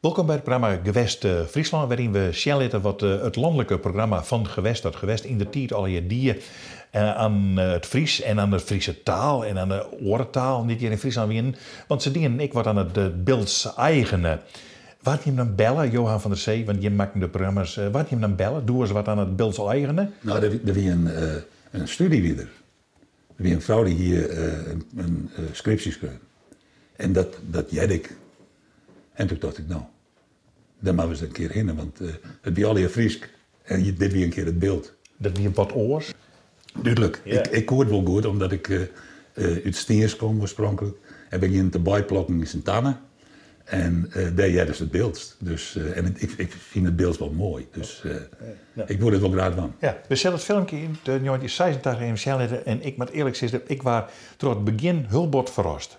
Wolkom by it programma Gewest Fryslân, wêryn we sjen litte wat it lanlike programma Van Gewest tot Gewest yn de tiid allegear die aan it Frysk en aan de Fryske taal en aan de oare talen dy't hjir yn Fryslân wienen. Want se dienen ek wat aan it Bildts-eigene. Waard jim dan belle, Johan van der Zee, want jim makken de programma's, waard jim dan belle, doe ris wat aan it Bildts-eigene? No, der wie in studie wie der. Der wie in frou dy hie in skripsje skreaun. En dat, dat hearde ik. En toen tocht ik, no, dêr moatte we ris in kear hinne, want it wie allegear Frysk en dit wie in kear it Bilt. Dat wie wat oars? Dúdlik. Ik koe it wol goed, omdat ik út Stiens kom oarspronklik. En we giene te beiplokken yn Sint-Anne. En dêr hearde se it Bildts. Dus, en ik fyn it Bildts wol moai. Dus ik woe dit wol graach dwaan. Ja, we sille it filmke yn 1986 even sjen litte. En ik moat earlik sizze, ik waard troch it begjin hiel bot ferrast.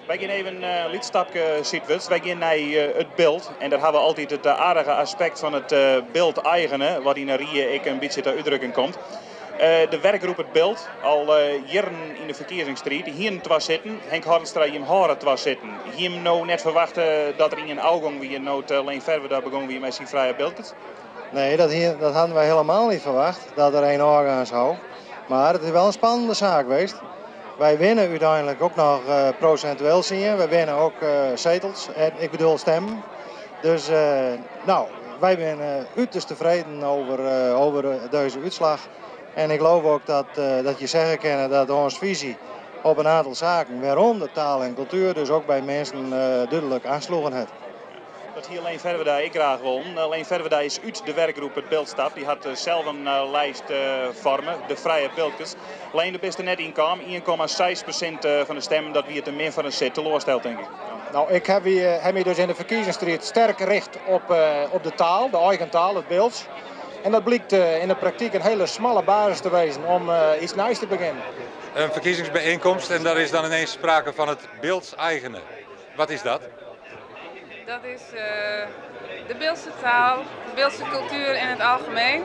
Wy gean even in lyts stapke sydwerts. Wy gean nei it Bilt. En dêr hawwe we altyd it aardige aspekt fan it Bilt-eigene, wat yn 'e rie ek in bytsje ta útdrukking komt. De werkgroep It Bilt, al jierren yn de ferkiezingsstriid, dy hienen twa sitten. Henk Hornstra, jim hâlde twa sitten. Hie jim no net ferwachte dat der ien ôfgong wie no't Leen Ferwerda begûn wie mei syn Frije Bilkerts? Nee, dat, hie, dat hadden wij helemaal niet verwacht, dat er een ôfgean zou. Maar het is wel een spannende zaak geweest. Wij winnen uiteindelijk ook nog procentueel zien. We winnen ook zetels, ik bedoel stemmen. Dus nou, wij zijn uiterst tevreden over deze uitslag. En ik geloof ook dat je zeggen kan dat onze visie op een aantal zaken, waaronder taal en cultuur, dus ook bij mensen duidelijk aansloegen het. Dat hie Leen Ferwerda ek graach wollen. Leen Ferwerda is út de werkgroep It Bilt stapt. Dy hat sels in lijst foarme, de Frije Bilkerts. Leen, do bist der net yn kaam. 1,6% fan de stimmen, dat wie te min foar in sit. Teloarsteld, tink ik. Nou, ik heb me dus in de verkiezingsstrijd sterk gericht op de taal, de eigen taal, het Bildts. En dat blijkt in de praktijk een hele smalle basis te wezen om iets nieuws te beginnen. Een verkiezingsbijeenkomst en daar is dan ineens sprake van het Bildts-eigene. Wat is dat? Dat is de Bildtse taal, de Bildtse cultuur in het algemeen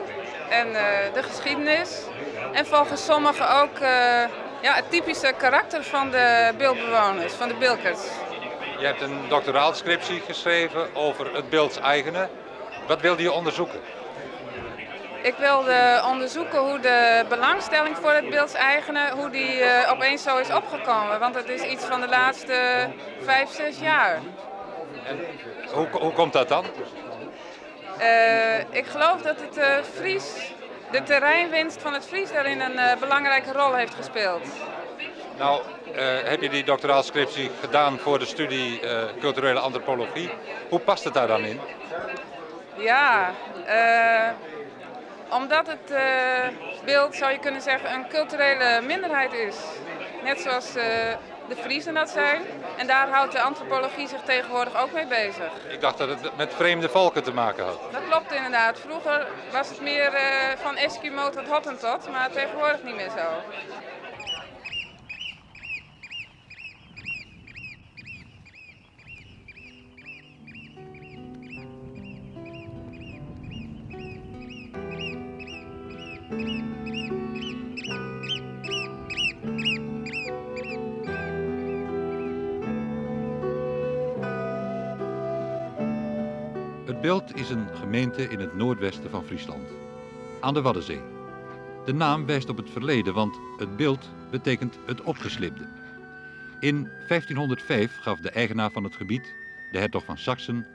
en de geschiedenis. En volgens sommigen ook ja, het typische karakter van de Biltbewoners, van de Bilkerts. Je hebt een doctoraalscriptie geschreven over het Bildts-eigene. Wat wilde je onderzoeken? Ik wilde onderzoeken hoe de belangstelling voor het Bildts-eigene, hoe die opeens zo is opgekomen. Want het is iets van de laatste 5, 6 jaar. En hoe komt dat dan? Ik geloof dat het Fries, de terreinwinst van het Fries daarin een belangrijke rol heeft gespeeld. Nou, heb je die doctoraalscriptie gedaan voor de studie culturele antropologie. Hoe past het daar dan in? Ja, omdat het Bilt, zou je kunnen zeggen, een culturele minderheid is. Net zoals de Friezen dat zijn. En daar houdt de antropologie zich tegenwoordig ook mee bezig. Ik dacht dat het met vreemde volken te maken had. Dat klopt inderdaad. Vroeger was het meer van Eskimo tot Hottentot, maar tegenwoordig niet meer zo. Het Bilt is een gemeente in het noordwesten van Friesland, aan de Waddenzee. De naam wijst op het verleden, want het Bilt betekent het opgeslibde. In 1505 gaf de eigenaar van het gebied, de hertog van Saksen,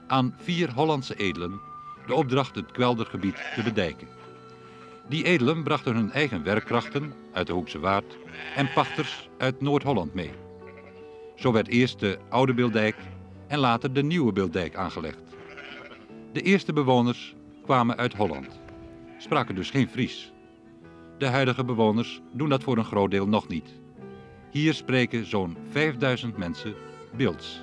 aan 4 Hollandse edelen de opdracht het kweldergebied te bedijken. Die edelen brachten hun eigen werkkrachten uit de Hoekse Waard en pachters uit Noord-Holland mee. Zo werd eerst de Oude Biltdijk en later de Nieuwe Biltdijk aangelegd. De eerste bewoners kwamen uit Holland, spraken dus geen Fries. De huidige bewoners doen dat voor een groot deel nog niet. Hier spreken zo'n 5000 mensen Bildts.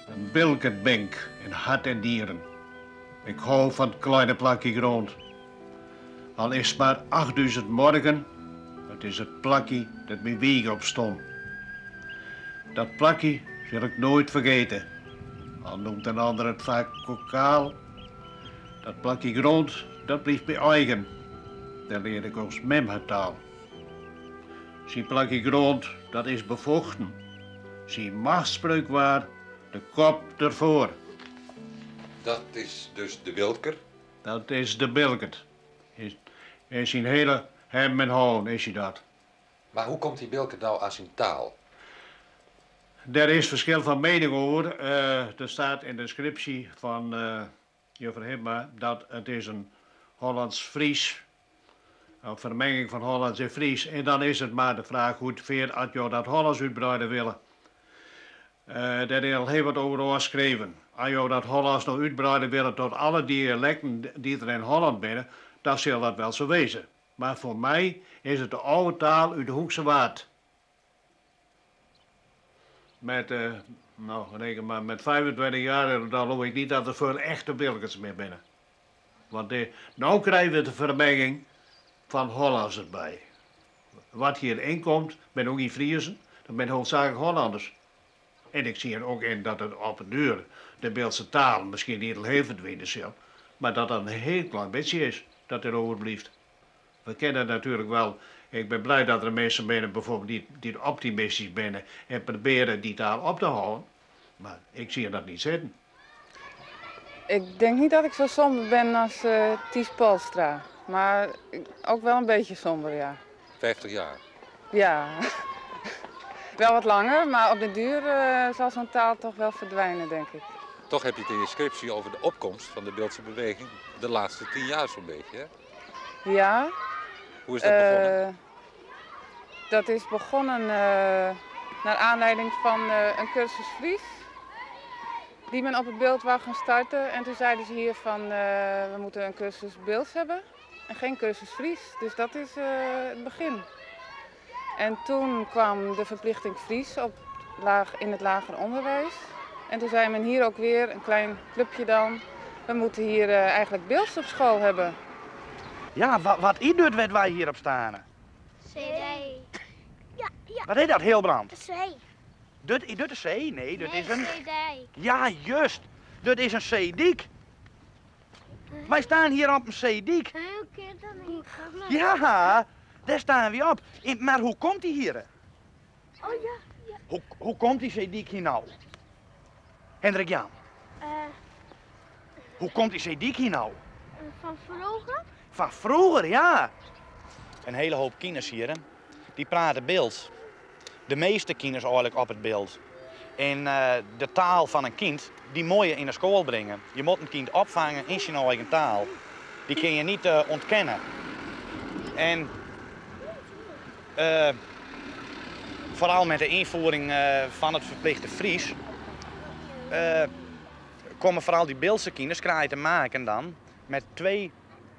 Een Bilkertbank in hart en dieren. Ik hou van het kleine plakje grond. Al is het maar 8000 morgen, het is het plakje dat mijn wieg op stond. Dat plakje zal ik nooit vergeten. Al noemt een ander het vaak kokaal. Dat plakje grond, dat blieft mij eigen. Daar leerde ik ons mem het taal. Zijn plakje grond, dat is bevochten. Syn machtspreuk waar, de kop derfoar. Dat is dus de Bilker? Dat is de Bilkert. In syn hiele hemmen en hâlden is hy dat. Mar hoe komt dy Bilkert no oan syn taal? Dêr is ferskil fan miening oer. Der staat yn de skripsje fan juffer Hibma dat it is in Hollânsk-Frysk, in fermenging fan Hollânsk en Frysk. En dan is it mar de fraach hoe't fier at jo dat Hollânsk útbreide wille. Dêr is al hiel wat oer ôfskreven. As jo dat Hollânsk no útbreide wille tot alle dialekten dy't der yn Hollân binne, dan sil dat wel sa weze. Mar foar my is it de âlde taal út de Hoekse Waard. Met, no, reken mar, met 25 jaar, dan leau ik niet dat der folle echte Bilkerts mear binne. Want de, no krije we de fermenging fan Hollânsk derby. Wat hjir ynkomt, binne ook gjin Friezen, dat binne hoofdzaaklik Hollanders. En ik zie er ook in dat it op 'en duer de Biltse taal miskien niet alhiel ferdwine sil, mar dat dat in hiel klein bytsje is dat der oerbliuwt. We kinne natuerlik wel, ik bin blij dat der minsken binne bijvoorbeeld dy't optimistysk binne en probearje dy taal op te hâlden, mar ik zie dat niet sitten. Ik denk niet dat ik zo somber ben als Ties Polstra, maar ook wel een beetje somber, ja. 50 jaar? Ja, wel wat langer, maar op de duur zal zo'n taal toch wel verdwijnen, denk ik. Toch heb je het in je scriptie over de opkomst van de Biltse beweging de laatste 10 jaar zo'n beetje, hè? Ja. Hoe is dat begonnen? Dat is begonnen naar aanleiding van een cursus Fries die men op het Bildt wou gaan starten. En toen zeiden ze hier van we moeten een cursus Bilts hebben en geen cursus Fries. Dus dat is het begin. En toen kwam de verplichting Fries in het lager onderwijs. En toen zei men hier ook weer, een klein clubje dan, we moeten hier eigenlijk Bilts op school hebben. Ja, wat is dit wat wij hier op staan? C. Ja, ja. Wat is dat, Hilbrand? De C. Dit is dit een C? Nee, dit Nee, is een C-D. Ja, juist. Dit is een C-dik. Wij staan hier op een C-dik. Hoe kun je dat niet? Ja, daar staan we op. Maar hoe komt die hier? Oh ja, ja. Hoe komt die C-dik hier nou? Hendrik Jan. Hoe komt die C-dik hier nou? Van vroeger? Van vroeger, ja. Een hele hoop kinders hier, hè, die praten Bilts. De meeste kinders eigenlijk op het Bildt. En de taal van een kind, die moet je in de school brengen. Je moet een kind opvangen in zijn eigen taal. Die kun je niet ontkennen. En vooral met de invoering van het verplichte Fries, komen vooral die Biltse kinders krijgen te maken dan met 2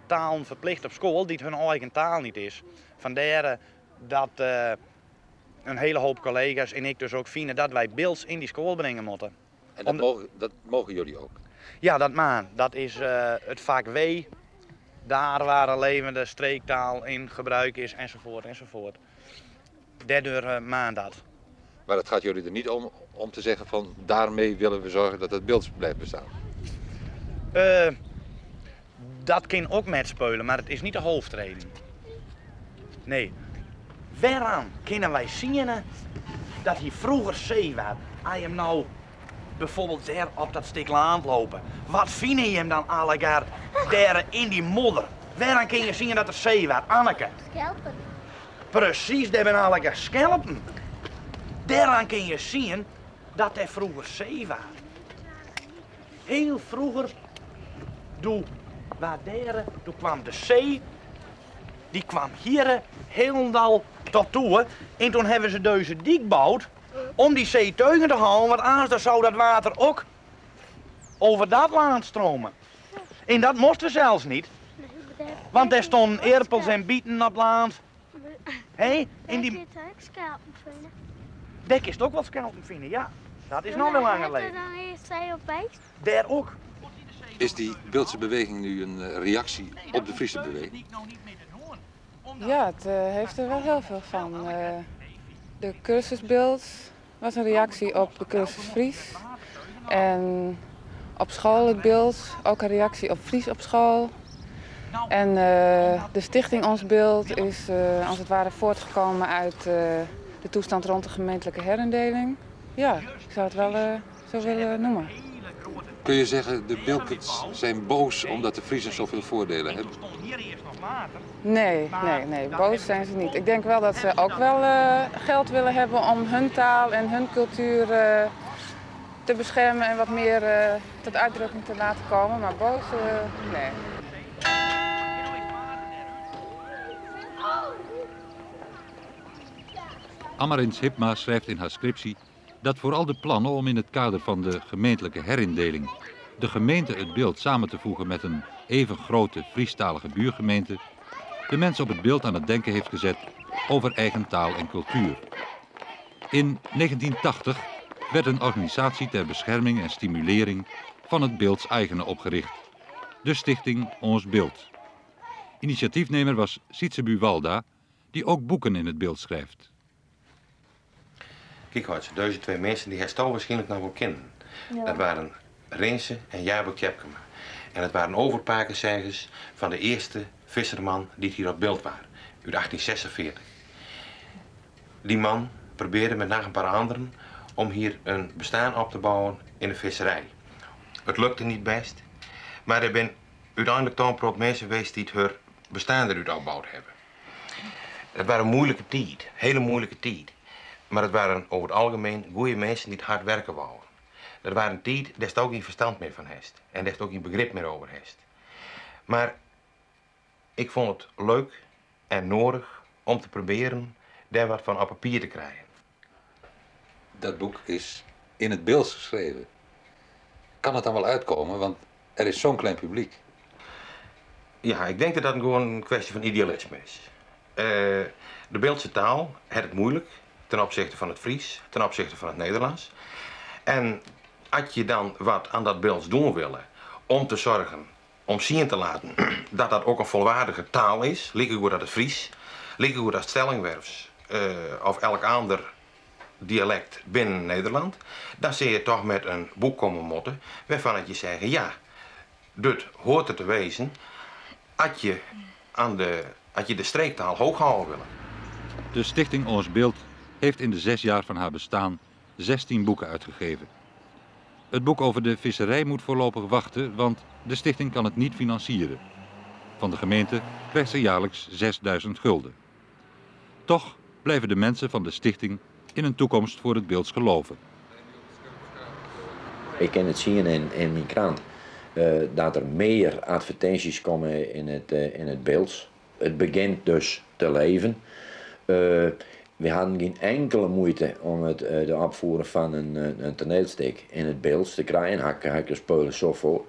talen verplicht op school die het hun eigen taal niet is. Vandaar dat een hele hoop collega's en ik dus ook vinden dat wij Bilts in die school brengen moeten. En dat mogen jullie ook? Ja, dat maan. Dat is het vak W, daar waar een levende streektaal in gebruik is, enzovoort, enzovoort. Daardoor maan dat. Maar het gaat jullie er niet om, om te zeggen van daarmee willen we zorgen dat het Bilts blijft bestaan? Dat kan ook met speulen, maar het is niet de hoofdreden. Nee. Waaraan kunnen wij zien dat hier vroeger zee was? Als je hem nou bijvoorbeeld daar op dat stuk land lopen. Wat vind je hem dan allegaar daar in die modder? Waaraan kun je zien dat er zee was? Anneke? Schelpen. Precies, daar zijn allegaar schelpen. Daaraan kun je zien dat er vroeger zee was. Heel vroeger, toen, waar daar, toen kwam de zee, die kwam hier helemaal tot toe. En toen hebben ze deze diek gebouwd om die zee tegen te houden, want anders dan zou dat water ook over dat land stromen. En dat moesten we zelfs niet, want daar stonden erpels en bieten op land. Hé, en die Daar zit ook schelpen vinden. Daar is het ook wel schelpen vinden, ja. Dat is nog wel langer Heb je geleden. dan eerst zee op geweest? Daar ook. Is die Biltse beweging nu een reactie op de Friese beweging? Ja, het heeft er wel heel veel van. De cursus Bilts was een reactie op de cursus Fries. En op school het Bilts, ook een reactie op Fries op school. En de stichting Ons Bildt is als het ware voortgekomen uit de toestand rond de gemeentelijke herindeling. Ja, ik zou het wel eh, zo willen noemen. Kun je zeggen, de Bilkerts zijn boos omdat de Friezen zoveel voordelen hebben? Nee, nee, nee, boos zijn ze niet. Ik denk wel dat ze ook wel eh, geld willen hebben om hun taal en hun cultuur eh, te beschermen en wat meer eh, tot uitdrukking te laten komen. Maar boos, nee. Amarins Hipma schrijft in haar scriptie dat vooral de plannen om in het kader van de gemeentelijke herindeling de gemeente het beeld samen te voegen met een even grote Friestalige buurgemeente de mensen op het beeld aan het denken heeft gezet over eigen taal en cultuur. In 1980 werd een organisatie ter bescherming en stimulering van het Beelds eigene opgericht, de stichting Ons Beeld. Initiatiefnemer was Sietse Buwalda, die ook boeken in het beeld schrijft. Kijk wat, deze twee mensen die hij waarschijnlijk nog wel kennen. Ja. Dat waren Rinse en Jabel Tjepkema. En dat waren overpakenzeggers van de eerste visserman die hier op beeld waren, uit 1846. Die man probeerde met nog een paar anderen om hier een bestaan op te bouwen in de visserij. Het lukte niet best, maar er zijn uiteindelijk toch een paar mensen geweest die het hun bestaan eruit opgebouwd hebben. Het waren een moeilijke tijd, hele moeilijke tijd. Maar het waren over het algemeen goede mensen die het hard werken wouden. Dat waren een tijd daar is ook geen verstand meer van heeft. En daar is ook geen begrip meer over heeft. Maar ik vond het leuk en nodig om te proberen daar wat van op papier te krijgen. Dat boek is in het Beels geschreven. Kan het dan wel uitkomen, want er is zo'n klein publiek. Ja, ik denk dat dat gewoon een kwestie van idealisme is. De Beeldse taal had het moeilijk ten opzichte van het Fries, ten opzichte van het Nederlands. En had je dan wat aan dat Beelds doen willen om te zorgen, om zien te laten dat dat ook een volwaardige taal is, goed dat het Fries, goed dat Stellingwerfs of elk ander dialect binnen Nederland, dan zul je toch met een boek komen motten waarvan het je zeggen, ja, dit hoort er te wezen, had je, had je de streektaal hoog houden willen. De stichting Ons Beeld heeft in de 6 jaar van haar bestaan 16 boeken uitgegeven. Het boek over de visserij moet voorlopig wachten, want de stichting kan het niet financieren. Van de gemeente krijgt ze jaarlijks 6000 gulden. Toch blijven de mensen van de stichting in een toekomst voor het Beelds geloven. Ik kan het zien in mijn krant dat er meer advertenties komen in het Beelds. Het begint dus te leven. We hadden geen enkele moeite om het de opvoeren van een toneelstuk in het Beelds te krijgen. Hakken, speulen, zoveel.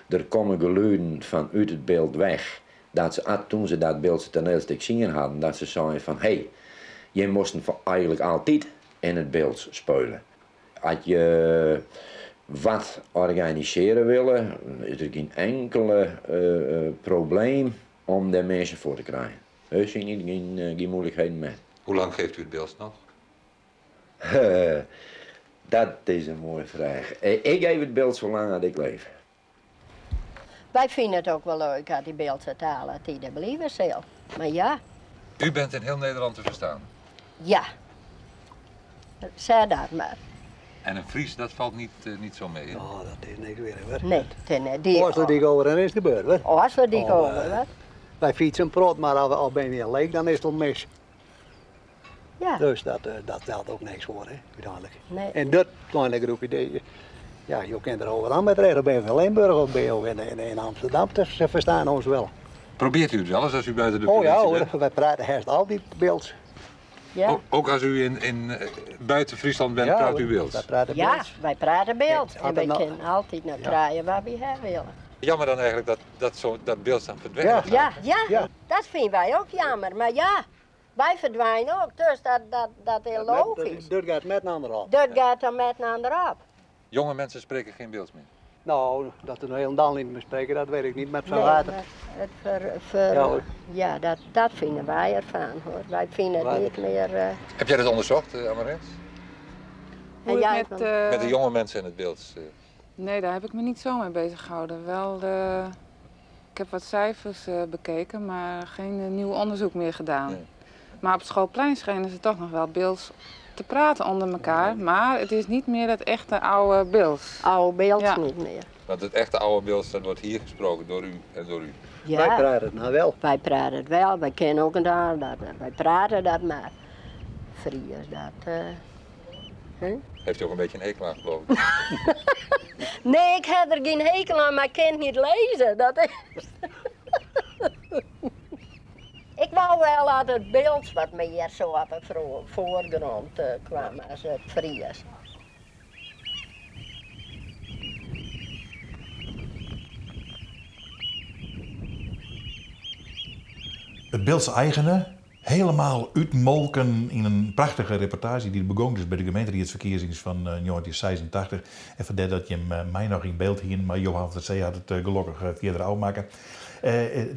Er komen geluiden vanuit het beeld weg. Dat ze, toen ze dat Beeldse toneelstuk zien hadden, dat ze zeiden van hé, hey, je moest eigenlijk altijd in het Beelds spelen. Als je wat organiseren willen, is er geen enkele probleem om daar mensen voor te krijgen. Er zijn geen moeilijkheden mee. Hoe lang geeft u het Beelds nog? Dat is een mooie vraag. Ik geef het beeld zo lang dat ik leef. Wij vinden het ook wel leuk dat die Beeldse talen die er blijven zelf. Maar ja. U bent in heel Nederland te verstaan? Ja. Zeg dat maar. En een Fries, dat valt niet zo mee, hè? Oh, dat is niks weer, hoor. Nee, dat is Als die over en is gebeurd, hoor. Als we die over, hoor. Wij fietsen prot, maar al ben je weer leeg, dan is het al mis. Ja. Dus dat telt ook niks voor, hè, uiteindelijk. Nee. En dat kleine groepje, die, ja, je kunt er overal met terecht. Ben je in Limburg of ben je ook in Amsterdam, dus ze verstaan ons wel. Probeert u het wel eens als u buiten de Oh ja, provincie bent? hoor, wij praten herfst altijd Beelds. Ja. Ook als u in buiten Friesland bent, Ja, praat u hoor, Beelds? Wij praten Ja, Beelds. wij praten Beelds. En wij nou- kunnen altijd naar draaien waar we her willen. Jammer dan eigenlijk dat Beelds dan verdwijnt. Ja, ja, dat vinden wij ook jammer. Maar ja, wij verdwijnen ook, dus dat is logisch. Dat gaat met een ander op. Dat gaat dan met een ander op. Jonge mensen spreken geen Beelds meer. Nou, dat er nog helemaal niet meer spreken, dat weet ik niet. Maar het Nee, verwatert. maar het ver, ver, Ja, hoor. ja, dat vinden wij ervan hoor. Wij vinden het Wij- niet meer. Heb jij dat onderzocht, Amarins? Hoe het met, Met de jonge mensen in het Beelds. Nee, daar heb ik me niet zo mee bezig gehouden. Wel, ik heb wat cijfers bekeken, maar geen nieuw onderzoek meer gedaan. Nee. Maar op het schoolplein schijnen ze toch nog wel Bilts te praten onder elkaar. Maar het is niet meer het echte oude Bilts. Oude Bilts Ja. niet meer. Want het echte oude Bilts, dat wordt hier gesproken door u en door u. Ja. Wij praten het nou wel. Wij praten het wel, wij kennen ook een taal, dat, wij praten dat maar. Fries, dat... hè? Heeft u ook een beetje een hekel aan, geloof ik. Nee, ik heb er geen hekel aan, maar ik kan het niet lezen. Dat is... ik wou wel dat het beeld wat meer zo op de voorgrond kwam als het Fries. Het Bildts eigene, helemaal uitmolken in een prachtige reportage die begon dus bij de gemeenteraadsverkiezingen van 1986. En vandaar dat je hem mij nog in beeld hier, maar Johan van der Zee had het gelukkig verder afmaken.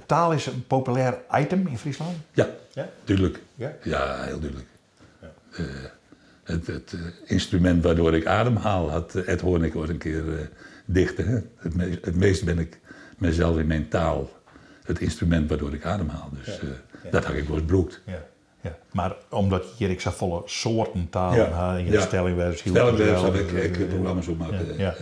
Taal is een populair item in Friesland? Ja, Ja? duidelijk. Ja? Ja, heel duidelijk. Het instrument waardoor ik ademhaal had Ed Hoornik ooit een keer dichten. Hè? Het meest ben ik mezelf in mijn taal. Het instrument waardoor ik ademhaal. Dus, dat had ik wel eens broekt. Ja. Ja. Maar omdat je hier ik zag volle soorten talen in je stellingwerf, Stellingwerf heb ik het programma zo maken, Ja.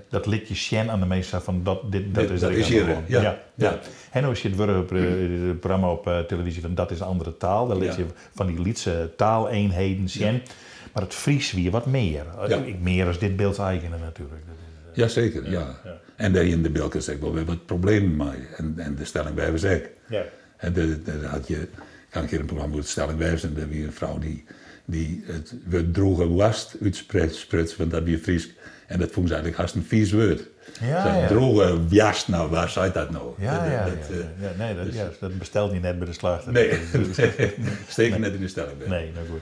Dat liet je zien aan de meester van dat, dit, dat Dit, is dat er is aan hier, de hand. ja. Ja. En als je het het programma op televisie van dat is een andere taal, dan liet je van die Lietse taaleenheden zien. Maar het Fries weer wat meer. Ik meer als dit beeld eigenen natuurlijk. Dat is Jazeker, ja. En daar in de Bilkers ik wel weer wat problemen mee. En de stellingwervers ook. En de had je, ik had een keer een programma over de stellingwervers en daar weer een vrouw die het woord droge wast uitspreekt, want dat weer Fries. En dat vond ze eigenlijk haast een vies woord. Zo'n droge wast, nou, waar zei dat nou? Ja, nee, dat bestelt niet net bij de slager. Nee, steek net in de stelling. Nee, nou goed.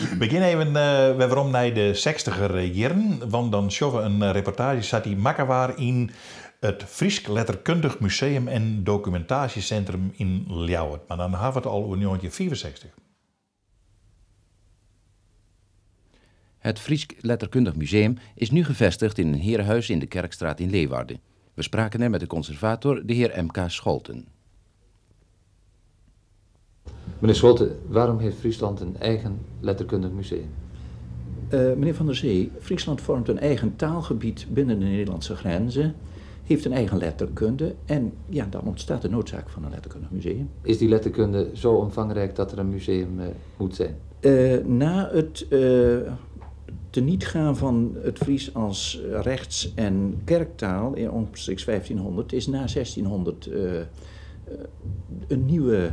We beginnen even weer waarom naar de 60er jaren, want dan zien we een reportage zat die Makkewaar in het Frysk Letterkundig Museum en Documentatiecentrum in Ljouwert. Maar dan hebben we het al over 1964. Het Frysk Letterkundig Museum is nu gevestigd in een herenhuis in de Kerkstraat in Leeuwarden. We spraken er met de conservator, de heer M.K. Scholten. Meneer Scholten, waarom heeft Friesland een eigen letterkundig museum? Meneer Van der Zee, Friesland vormt een eigen taalgebied binnen de Nederlandse grenzen, heeft een eigen letterkunde en dan ontstaat de noodzaak van een letterkundig museum. Is die letterkunde zo omvangrijk dat er een museum moet zijn? Na het teniet gaan van het Fries als rechts- en kerktaal in omstreeks 1500 is na 1600 een nieuwe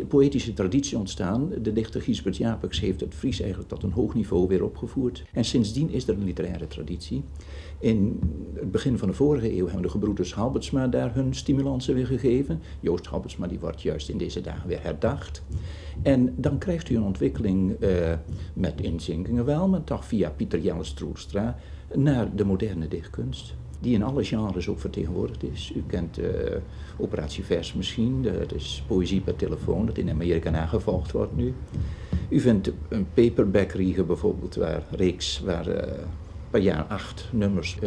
poëtische traditie ontstaan. De dichter Gysbert Japicx heeft het Fries eigenlijk tot een hoog niveau weer opgevoerd. En sindsdien is er een literaire traditie. In het begin van de vorige eeuw hebben de gebroeders Halbertsma daar hun stimulansen weer gegeven. Joost Halbertsma die wordt juist in deze dagen weer herdacht. En dan krijgt u een ontwikkeling met inzinkingen wel, maar toch via Pieter Jelles Troelstra naar de moderne dichtkunst, die in alle genres ook vertegenwoordigd is. U kent Operatie Vers misschien, dat is poëzie per telefoon, dat in Amerika nagevolgd wordt nu. U vindt een paperback-riege bijvoorbeeld, reeks waar per jaar 8 nummers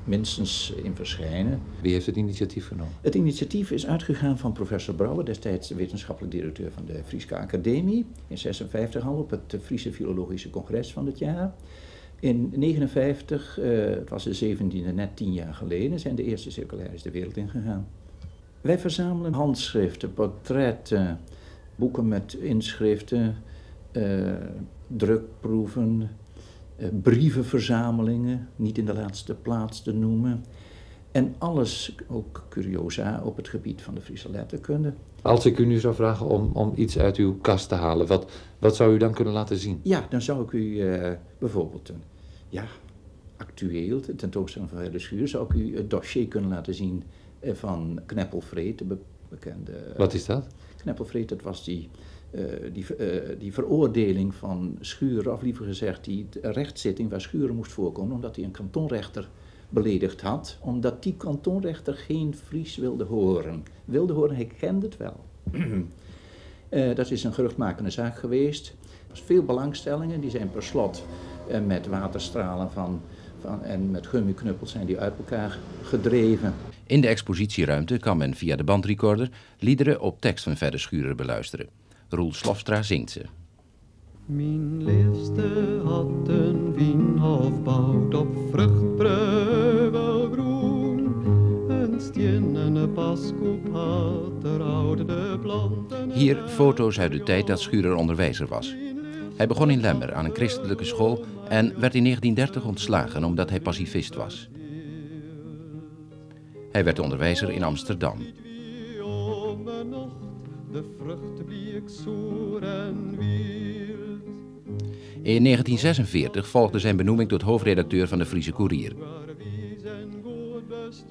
minstens in verschijnen. Wie heeft het initiatief genomen? Het initiatief is uitgegaan van professor Brouwer, destijds wetenschappelijk directeur van de Frieske Academie, in 56 al op het Friese Filologische Congres van het jaar. In 59, het was de 17e, net 10 jaar geleden, zijn de eerste circulaires de wereld ingegaan. Wij verzamelen handschriften, portretten, boeken met inschriften, drukproeven, brievenverzamelingen, niet in de laatste plaats te noemen. En alles, ook curiosa, op het gebied van de Friese letterkunde. Als ik u nu zou vragen om iets uit uw kast te halen, wat zou u dan kunnen laten zien? Ja, dan zou ik u bijvoorbeeld een, ja, actueel, de tentoonstelling van Fedde Schurer, zou ik u het dossier kunnen laten zien van Kneppelfreed, de bekende... Wat is dat? Kneppelfreed, dat was die veroordeling van Schurer, of liever gezegd die rechtszitting waar Schurer moest voorkomen, omdat hij een kantonrechter beledigd had, omdat die kantonrechter geen Fries wilde horen. Wilde horen, hij kende het wel. Dat is een geruchtmakende zaak geweest. Er was veel belangstellingen, die zijn per slot met waterstralen en met gummiknuppels zijn die uit elkaar gedreven. In de expositieruimte kan men via de bandrecorder liederen op tekst van Fedde Schurer beluisteren. Roel Slofstra zingt ze. Myn leafste hat in wynhof boud op fruchtbere grûn. In stiennen paskoep hat er houd de planten. Hier foto's uit de tijd dat Schurer onderwijzer was. Hij begon in Lemmer aan een christelijke school en werd in 1930 ontslagen omdat hij pacifist was. Hij werd onderwijzer in Amsterdam. In 1946 volgde zijn benoeming tot hoofdredacteur van de Friese Koerier.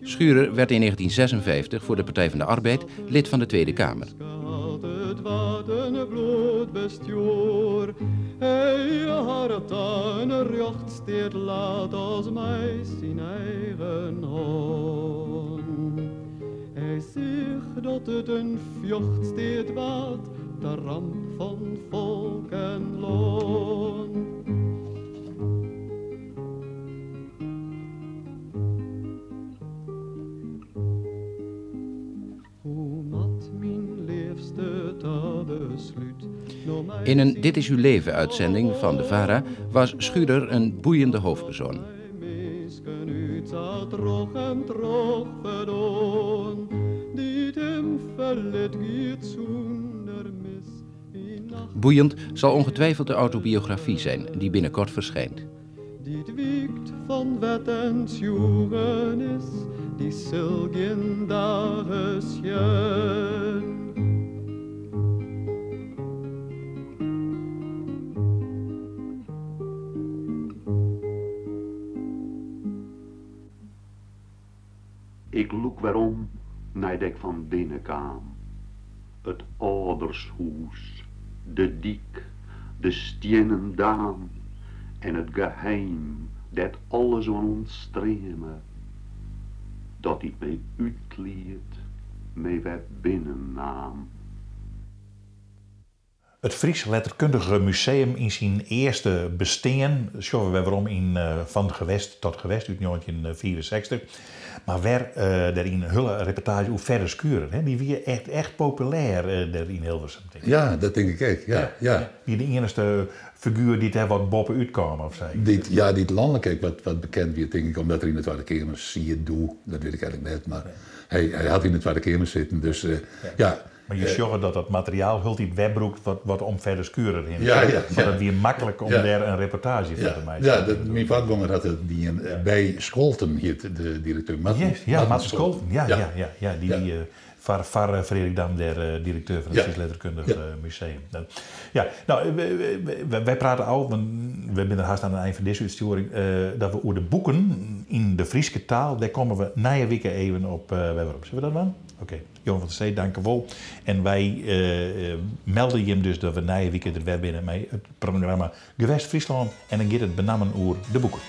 Schurer werd in 1956 voor de Partij van de Arbeid lid van de Tweede Kamer. Hij zegt dat het een fjochtsteed waard, de ramp van volk en loon. Hoe mat mijn liefste ta besluit. In een Dit is uw leven uitzending van de VARA was Schurer een boeiende hoofdpersoon. Boeiend zal ongetwijfeld de autobiografie zijn die binnenkort verschijnt. Die wiekt van wet en tsjoegen is, die sil gjin dagen sjen. Ik loek werom nei't ik fan binnen kaam. It âldershûs, de dyk, de stiennen daam en it geheim dêr't alles oan ûntstreame. Dat dy't my útliet, my wer binnennaam. It Frysk Letterkundige Museum yn syn earste bestean sjogge we wer werom yn Van Gewest tot Gewest út 1965. Mar wer dêr yn hiele reportaazje oer Fedde Schurer. Hè? Dy wie echt, echt populêr dêr yn Hilversum, tink ik. Ja, dat tink ik ek, ja, ja. Wie de iennichste figuer dy't dêr wat boppe-út kaam of sa. Dy't, ja, dy't lanlik ek wat, wat bekend wie, tink ik, omdat er yn de Twadde Keamer siet doe. Dat wit ik eigentlik net, mar hy, hy hat yn de Twadde Keamer sitten, dus ja. Mar je sjogge dat dat materiaal hieltyd wer brûkt wat, wat om Fedde Schurer hinne. Ja, ja, Want it wie maklik om dêr in reportaazje fan te meitsjen. Ja, dat, myn foargonger hat it dien. By Scholten hiet de direkteur Marten. Yes, ja, Marten Scholten. Ja, ja, ja, ja, dy wie foar, foar Frederik Dam dêr direkteur fan it Frysk Letterkundich Museum. Ja, no, wy prate ôf, want we binne der hast oan it ein fan dizze útstjoering, dat we oer de boeken yn de Fryske taal, dêr komme we nije wike even op wer werom. Sille we dat dwaan? Oké. Johan van der Zee, dankewol. En wy melde jim dus dat we nije wike der wer binne mei it programma Gewest Fryslân en dan giet it benammen oer de boeken.